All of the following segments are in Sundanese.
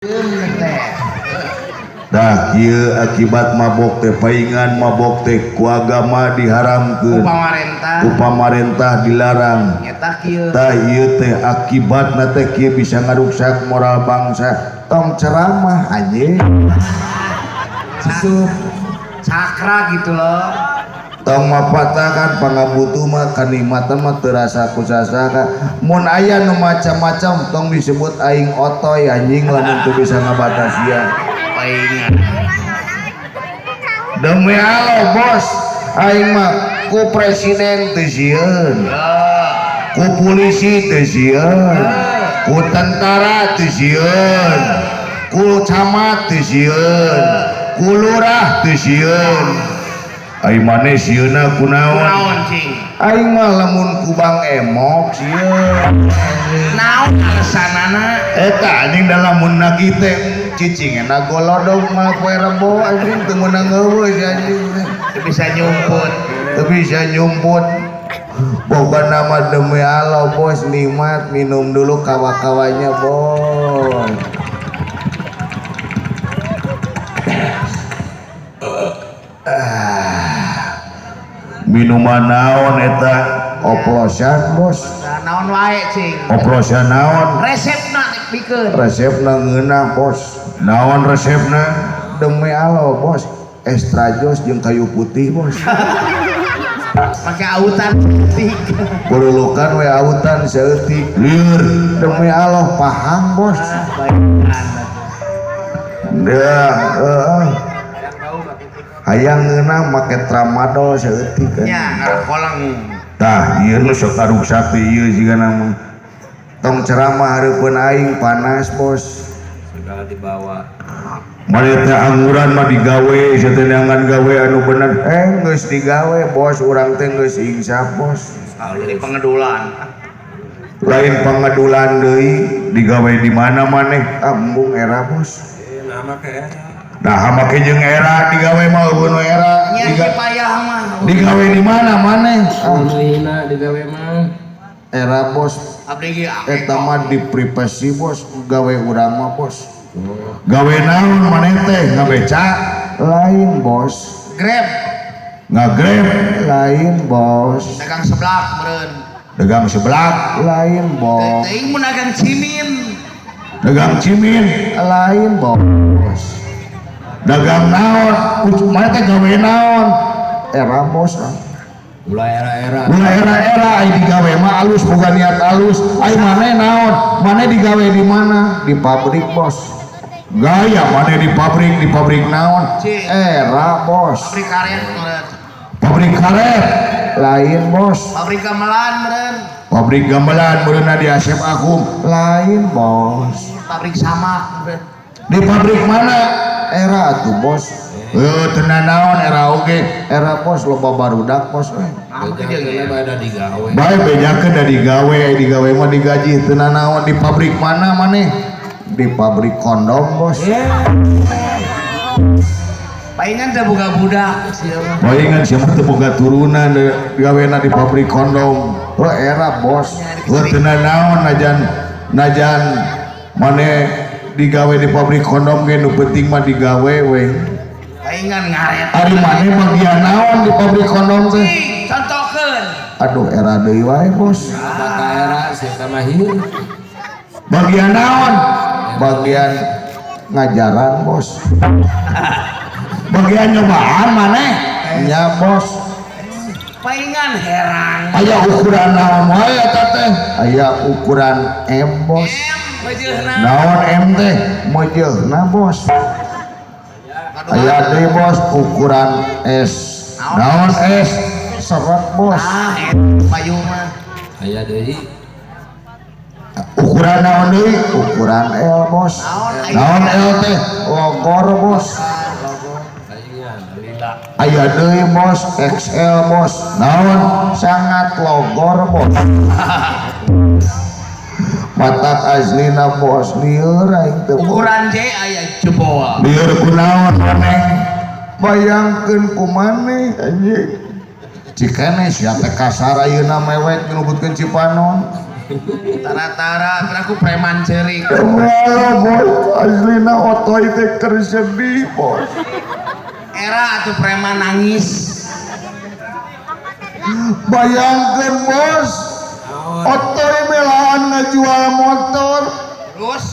Teh. Tah kieu akibat mabok teh, paingan mabok teh ku agama diharamkeun. Ku pamarentah. Ku pamarentah dilarang. Nyata kieu. Tah, ieu teh akibatna teh kieu, bisa ngaruksak moral bangsa. Tong ceramah, anjing. Susup. Cakra gitu loh. Tong mapatakan pangabutuh mah, kanikmatan mah teu rasa ku sasaka. Mun aya nu macam-macam, tong disebut aing otoy, anjing, lamun teu bisa ngabatasian. Paingan. Demi Allah, bos, aing mah ku presiden teu sieun, ku polisi teu sieun, ku tentara teu sieun, ku camat teu sieun, ku lurah teu sieun. Aing maneh sieunna ku naon? Naon, cing? Aing mah lamun ku Bang Emok sieun. Naon alasanana? Eta, anjing, da lamun nagih teh cicingna golodog mah poe Rebo, anjing, teu meunang eueuh si anjing teh. Teu bisa nyumput. Teu bisa nyumput. Pokokna mah demi Allah, bos, nikmat. Minum dulu kawa-kawanya, bos. Ah. Minuman naon eta? Oplosan, bos. Nah, naon wae, cing? Oplosan naon? Resepna pikeun. Resepna ngeunah, bos. Naon resepna? Demi Allah, bos, Extra Joss jeung kayu putih, bos. Pakai autan putih. Purulukan we autan saeutik. Lieur, demi Allah, paham, bos. Ah, bayangan. Dah, heeh. Hayang ngeunah make tramadol saeutik kan. Nya, ngarah koleng. Tah, ieu nu sok karuksak teh ieu sigana mah. Tong ceramah hareupeun aing, panas, bos. Segala dibawa. Maneh teh angguran mah digawe, sia teh neangan gawe anu bener. Eh, geus digawe, bos, urang teh geus insaf, bos. Jadi pengedulan. Lain pangedulan deui, digawe di mana maneh? Ah, embung, era, bos. Eh, nama ke era. Nah, make jeung era digawe mah euweuh nu era. Nya payah mah. Digawe di mana maneh? Ah, Anu hina digawe mah. Era, bos. Abdi ge Eta mah di privasi, bos, gawe urang mah, bos. Gawe naon maneh teh? Ngabeca? Lain, bos. Grab. Ngagrab? Lain, bos. Dagang seblak meureun. Dagang seblak? Lain, bos. Teuing mun dagang cimin. Dagang cimin? Lain, bos. Dagang naon? Maneh teh gawe naon? Era, bos, ah. Ulah era-era. Ulah era-era, ai digawe mah alus, boga niat alus. Ai maneh naon? Maneh digawe di mana? Di pabrik, bos. Gaya maneh di pabrik, di pabrik naon? Cing. Era, bos. Pabrik karet meureun. Pabrik karet? Lain, bos. Pabrik gamelan meureun. Pabrik gamelan meureunna di Asep Akum? Lain, bos. Pabrik samak meureun. Di pabrik mana? Era atuh, bos. Eh, teu naon era oge. Era, bos, loba barudak, bos, eh. Nah, make jeung Bejakeun bae da digawe. Bae bejakeun da digawe, digawe mah digaji teu naon. Di pabrik mana maneh? Di pabrik kondom, bos. Palingan teh boga budak sia mah. Palingan sia mah teu boga turunan, gawena di pabrik kondom. Oh, era, bos. Oh, teu naon najan najan maneh digawe di pabrik kondom ge, nu penting mah digawe we. Palingan ngaret. Ari maneh bagian naon di pabrik kondom teh? Cing, contohkeun. Aduh, era deui wae, bos. Bata era sia mah hieu. Bagian naon? Bagian ngajaran, bos. Bagian nyobaan maneh? Nya, bos. Palingan herang. Aya ukuran naon wae eta teh? Aya ukuran M, bos. M meujeuhna. Naon M teh? Meujeuhna, bos. Aya deui, bos, ukuran S. Naon S? Seret, bos. Ah, eta payu mah. Aya deui. Ukuran naon deui? Ukuran L, bos. Naon L teh? Logor, bos. Palingan lila. Aya deui, bos, XL, bos. Naon? Sangat logor, bos. Matak aslina, bos, lieur aing teh, bos. Ukuran J aya jebol. Lieur kunaon maneh? Bayangkeun ku maneh, anjing. Cikene sia teh kasar ayeuna mewek nyebutkeun Cipanon. Tara-tara, aku preman ceurik. Demi Allah, bos, aslina Otoy teh keur sedih, bos. Era atuh preman nangis. Bayangkan, bos, Otoy melaan ngajual motor. Terus?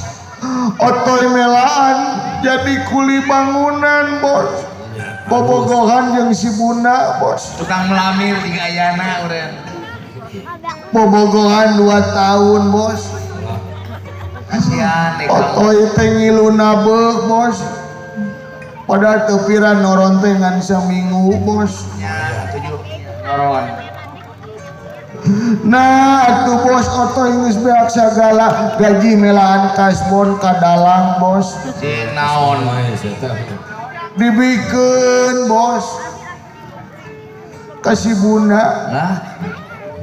Otoy melaan jadi kuli bangunan, bos. Bobogohan jeung si Bunda, bos. Tukang melamir tiga ayana uren. Bobogohan 2 tahun, bos. Kasihan deh kamu. Otoy teh ngilu nabeuk, bos. Padahal teu pira noron teh ngan saminggu, bos. Ya, tujuh noron. Nah, atuh bos, Otoy geus beak sagala, gaji melaan kasbon ka dalang, bos. Si naon? Wae sia teh. Dibikeun, bos, ka si Bunda. Lah,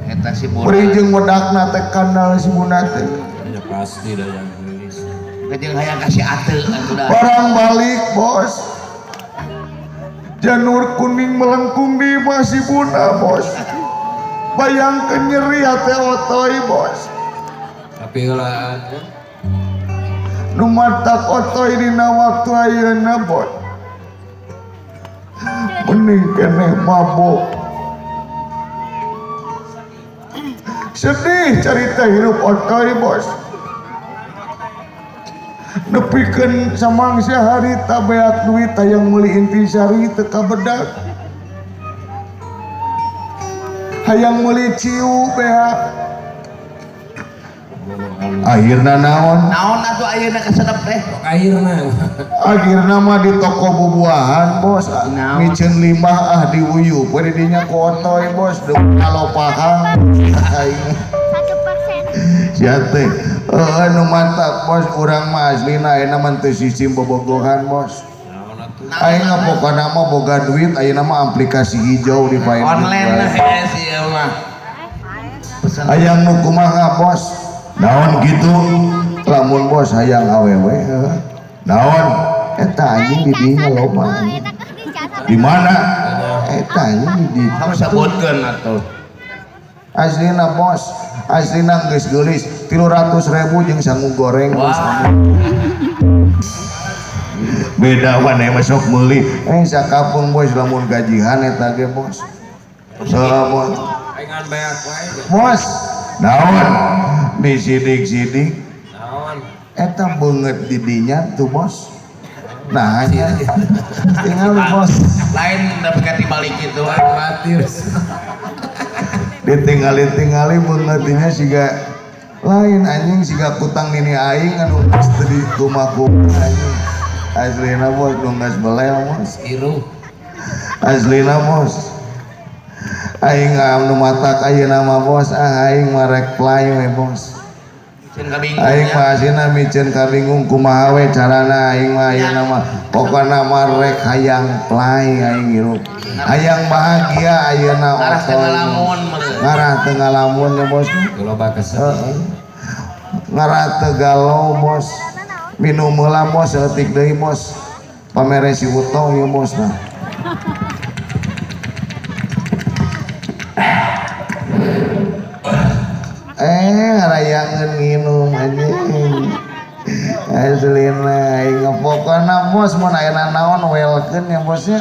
eta si Bunda. Beri jeung wedakna teh kandal si Bunda teh. Ya pasti dah yang geus. Jeung hayang kasih ate atuh dah. Barang balik, bos, janur kuning melengkung di imah si Bunda, bos. Bayangkan nyeri hati Otoy, bos. Tapi heulaan. Nu matak Otoy dina waktu ayeuna, bos, mending keneh mabok. Sedih cerita hirup Otoy, bos. Nepikeun samangsa harita beak duit hayang meuli intisari teu kabedak, hayang meuli ciu beak. Akhirna naon? Naon atuh ayeuna kesedep teh? Akhirna. Akhirna mah di toko bubuahan, bos. Naon? Miceun limbah ah diuyup we di dinya ku Otoy, bos. Deui kalopahang aing. 1%. Sia teh heueuh nu mantap, bos. Urang mah aslina ayeuna mah teu sistem bobogohan, bos. Naon atuh? Aing mah pokona mah boga duit ayeuna mah aplikasi hijau di Facebook Online wae. lah ya si ieu mah. Pesan. Hayang nu kumaha, bos? Naon gitu? Lamun bos hayang awewe heueuh. Naon eta anjing di dinya loba anjing. Di mana eta anjing di Kamu sebutkeun atuh. Aslina, bos, aslina geus geulis 300.000 jeung sangu goreng, bos. Wah. Beda mana mah sok meuli sakapeung, bos, lamun gajihan eta ge, bos. Heuh, bos. Aing beak wae. Bos, naon disidik-sidik? Naon? Eta beungeut di dinya tuh, bos. Nah, hanya tinggal, bos. Lain tapi kati balik gitu. Khawatir. Ditinggali-tingali beungeut dinya siga lain anjing, siga kutang nini aing anu geus teu dikumaku anjing. Aslina, bos, nu geus belel, bos. Iruh. Aslina, bos, aing nu matak ayeuna mah, bos, ah aing mah rek play we, bos. Cen kabingung. Aing mah aslina miceun kabingung kumaha we carana aing mah ayeuna mah. Pokona mah rek hayang play aing hirup. Hayang bahagia ayeuna. Ngarah teu Otoy. ngalamun meureun. Ngarah teu ngalamun ya, bos. Loba kesel. Heeh. Ngarah teu galau, bos. Minum heula, bos, saeutik deui, bos. Pamere si Uto ieu, bos, nah. Ngarayangeun nginum anjing. Aslina aing pokona, bos, mun ayeuna naon welkeun ya, bosnya.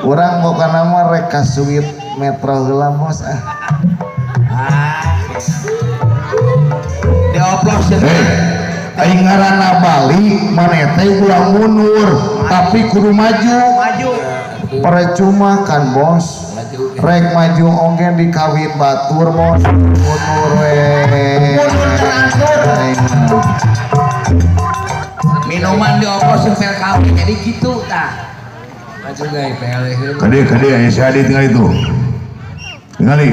Urang pokona mah rek ka Suite Metro heula, bos, ah. Ah. Dioplos ya. Aing ngaranna balik maneh teh ulah mundur, tapi kudu maju. Maju. Percuma kan, bos. Maju. Rek maju oge dikawin batur, bos. Mundur we. Mundur teratur. Aing. Minuman dioplos jeung pel kawin jadi gitu tah. Maju gae PLH. Kade kade aya si Adi tinggal itu. Tingali.